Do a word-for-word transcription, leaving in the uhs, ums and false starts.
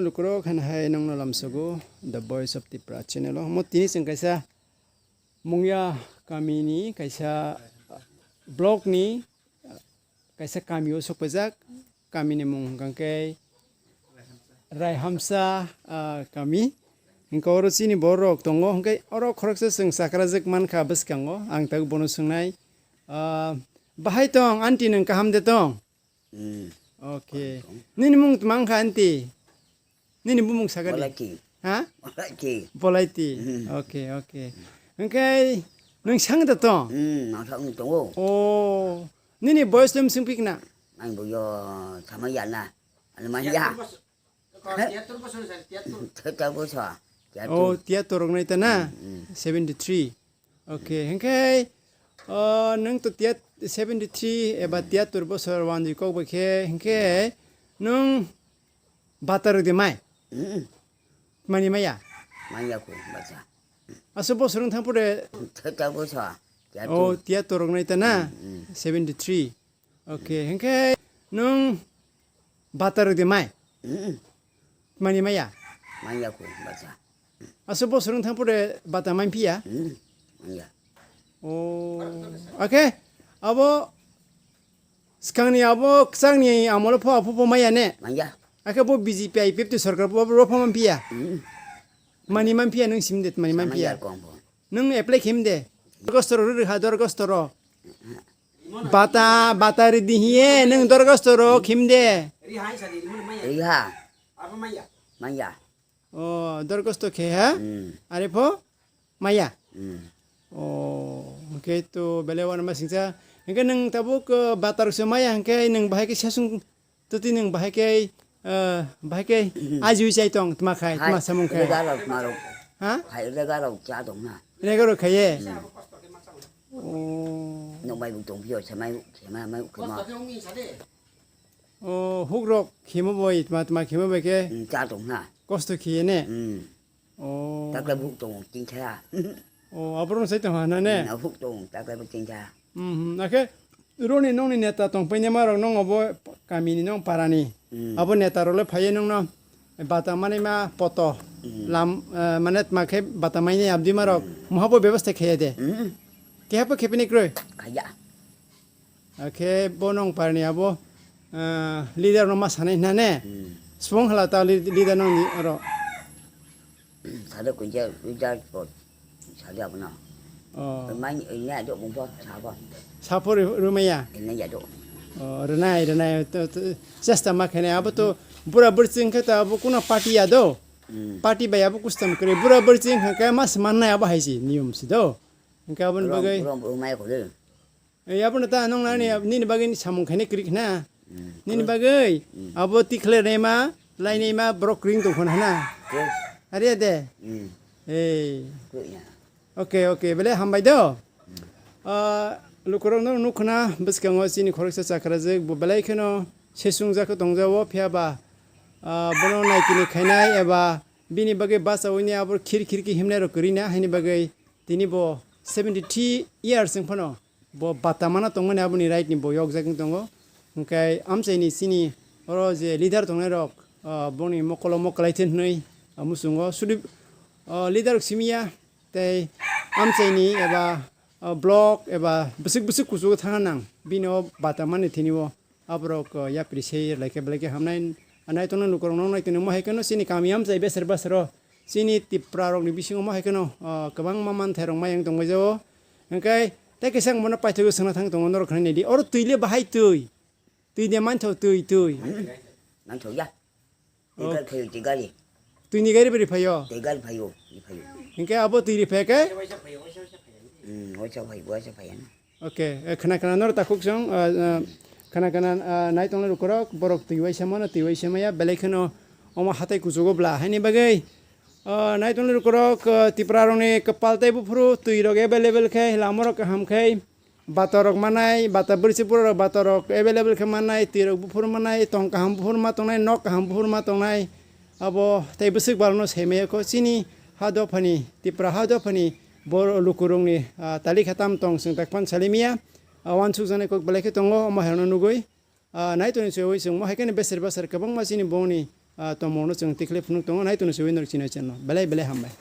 Lukurok hwn hai nongno lamsogo The Voice of Tipra channel o. Mo tini chwng kaisa Mungya kamini kaisa block ni kaisa kami o sokpajak. Kamini mung hwnkha khe Raihamsa, ah, kami. Hwnkhe oro chini borok tongo. Hwnkhe oro khoroksa chwng chakrajak mankha bwskango. Ang tabuk bono swngnai. Ah, bahai tong, aunty nwng kaham de tong? Mm. Okay. Nini mung tma wngkha, aunty? Nini bumung sakadi? Bolaiti. Ha? Bolaiti. Bolaiti. Mm. Okay, okay. Hwnkhe nwng sang da to? Mm, ang sang tongo. Oh. Nini boyos lem sing pikna? Ang boyo sama ya na. Ano man ya. Tiyatur bosor, sir, tiyatur. Tiyatur bosor. Oh, tiyatur rok nai ta na? Mm, mm. Seventy three. Okay, hwnkhe, oh, nwng to tiyat-, seventy three eba tiyatur bosor wanjwi kok bai khe, hwnkhe nwng bata rwdi mai? Mm. Mani maya? Maya ko bata. Aso bosor wng thang pore? Theta bosor. Oh, tiyatur rok nai ta na? Mm, mm. Seventy three. Okay, hwnkhe nwng bata rwdi mai? Mm. Mani maya? Maya ko bata. Aso bosor wng thang pore bata manphiya? Mm. Maya. Oh. Okay. Abo swkangni abo kwchangni amolo pho apho pho maya ne? Maya. Akhe bo B J P I P F T sorkar bo ro pho manphiya? Mm. Mani manphiya nwng simde mani manphiya? Maya kong bo. Nwng apply khim de. Dorgosto ro rwha dorgosto ro. Bata, bata ridi hiye, nwng dorgosto ro khim de. Riha. Maya. O, dorgosto khe ha? Mm. Are pho? Maya. Mm. O, hwnkhe to bele wana ma singcha. Hwnkhe nwng tabuk, uh, bata rok se maya hwnkhe nwng bahai khe sesung Totwi nwng bahai khe, eh, bahai khe ajiui chai tong, tma khai, tma samung khai. Rega rok, tma rok. Ha? Hai rega rok cha tong na. Rega rok khaiye? Hmm. Oh. Nwng bai bo tong phio, se mai, se mai, mai, khema. Oh, huk rok khemo boi, tma, tma khemo bai khe. Hmm, cha tong na. Kosto khiye ne? Hmm. Oh. Takle buk tong, ting kha. Oh, aborok sai tong hana ne? Hmm, huk tong, takle buk ting kha. Mhm, akhe roni nongni neta tongpainema rok nong obo kamini nong parani. Hmm. Abo neta rok le phaiye nongno bata manima poto. Hmm. Lam, eh, mane tma khe bata maini abdima rok. Hmm. Mohabo bebostha khaiya de. Hmm. Keha pho khepini kroi? Khaiya. Akhe bo nong parni abo, eh, leader no ma sanai hna ne? Hmm. Subong hala ta lead-, leader nong ni oro. Sade kuja, kuja pot. Sade abono. Oh. Mai, ina do bungpo, sabo. Sapo ri-, rumaya? Ina ya do. Oh, renai, renai, to, to, chesta ma khene, abo to bura burching khe to abo kuno party ya do. Hmm. Party bai abo custom kre, bura burching khe mas mannai abo haisi, niyom si do. Hingke aboni bagwi. Rom, rom, rumaya ko de. Eh, abono ta nong nani, hmm, nini bagwi ni samung khaini krik na. Hmm. Nini bagwi, hmm, abo tikhle naima, lai naima, borok kring tong khon hana. Kring. Are de. Hmm. Eh. Kring ya. Okay, okay, bele hambai do. Hmm. Ah, lukurok no nukhna bwskango chini khoroksa chakrajak, bo belai kheno sesung jak tong jawo, phiya ba, ah, bono naikini khainai eba bini bagwi bachawi ni abo khir khir ki himnai rok kwrwi na, haini bagwi tini bo seventy three years wng phano. Bo bata mana tongmani aboni right ni bo yokjagwi tongo. Hwnkhe amchaini chini oro je leader tongnai rok, ah, boni mokolo mokolai thwi hwnwi, ah, muchungo. Sudi, ah, leader rok simi ya, tei amchaini eba, ah, block eba bwswk bwswk kuchugo thangna nang. Bini o bata mani thini o aborok, ah, yapri se lai khe belai khe hamnai. Nai tongna lukurok nong nai tongna mo hai kheno chini kami amchai beser basero. Chini Tipra rokni bisingo mo hai kheno, ah, kwbangma manthairok mayang tongbaijao. Hwnkhe tei kisa ang bono paithago swngna thang tongo, norok khwnai naidi. Oro twi le bahai twi? Twi de mantho twi, twi. Hmm. Mantho ya. Oh. Twi gari phaio, twi gari. Twi ni gari beri phaio? Twi gari phaio, i phaio. Hwnkhe abo twi ri phai khe? Hmm, waisa phai, waisa phai na. Okay, eh, khna khna noro takhuk song, eh, eh, khna khna, eh, nai tongnai lukurok, borok twi waisa mano, twi waisa maya, belai kheno omo hatai kuchugo bla. Haini bagwi, eh, nai tongnai lukurok, eh, Tipra rokni kwpal tei buphuru twi rok available khe, lama rok kaham khe, bata rok manai, bata bwrwi se bura rok bata rok available khe manai, twi rok buphuru manai, tong kaham buphuru ma tongnai, nok kaham buphuru ma tongnai. Abo tei bwswk barokno sai maya kho chini ha dophani, Tipra ha dophani bo lukurokni, ah, tali khatam tong chwng tak phan salimya, ah, uansuk jani kok belai khe tongo, omo hai rokno nugwi, ah, nai toni se oi chwng mo hai kheno beser beser kwbangma chini bongni, ah, tongmungno chwng tikhlai phunuk tongo, nai tongno se winner chini channel. Belai belai hambai.